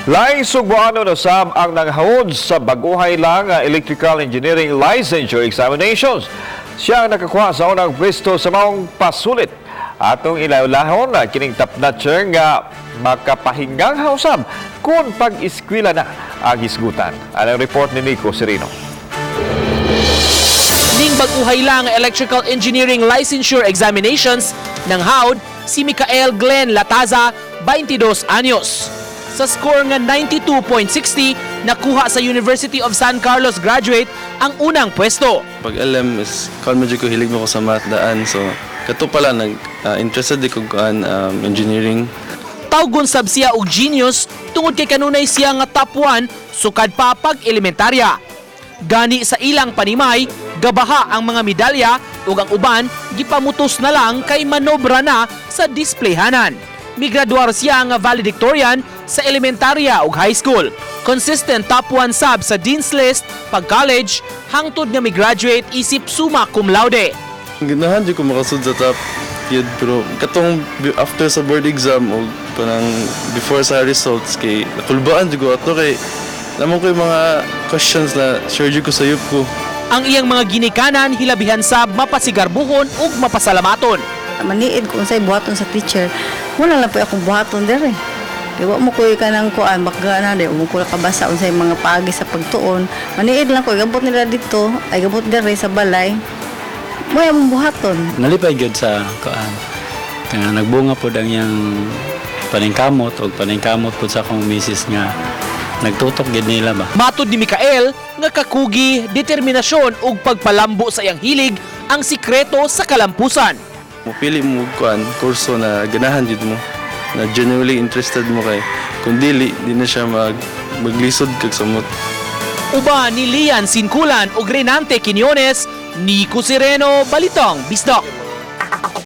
Laing Sugboano na sab ang nanghawod sa baguhay lang nga Electrical Engineering Licensure Examinations. Siya ang nakakuha sa unang pwesto sa maong pasulit. Atong ilaulahon na kining top-notcher nga makapahingang hausab kung pag-eskwela na ang hisgutan. Ang report ni Nico Serino. Ning bag-uhay lang ang Electrical Engineering Licensure Examinations ng HAUD si Mikael Glenn Lataza, 22 anyos. Sa score nga 92.60, nakuha sa University of San Carlos graduate ang unang pwesto. Pag LM is kuan mo jud ko, hilig mo ko sa math daan, so kato pala nag interested di ko kuan engineering. Tawgon sab siya og genius tungod kay kanunay siya nga top 1 sukad pa pag elementarya. Gani sa ilang panimay, gabaha ang mga medalya ug ang uban gipamutos na lang kay manobra na sa displayhanan. Migraduar siya nga valedictorian sa elementarya ug high school. Consistent top 1 sab sa Dean's List pag college hangtod nga migraduate isip summa cum laude. Ganahan jud ko makasud sa top yun, pero katong after sa board exam o parang before sa results kay nakulbaan jud ko ato kay lamang ko yung mga questions na sure jud ko sayop ko. Ang iyang mga ginikanan hilabihan sab mapasigarbuhon ug mapasalamaton. Maniid ko unsay buhaton sa teacher, wala lang po akong buhaton dere. Kay wa mo koy kanang kuan bakga na di mo ko kabasa unsay mga paagi sa pagtuon. Maniid lang ko gabot nila dito, ay gabot dere sa balay. Mo among buhaton. Nalipay gyud sa kuan. Kaya nagbunga pod ang iyang paningkamot og paningkamot pod sa akong misis nga nagtutok gid nila ba. Matod ni Mikael nga kakugi, determinasyon ug pagpalambo sa iyang hilig ang sikreto sa kalampusan. Mupili mo og kuan kurso na ganahan jud mo na genuinely interested mo kay kung dili di na siya maglisod kag samot. Uban ni Lian Sinkulan ug Renante Quinones, Nico Sereno, Balitang Bisdak.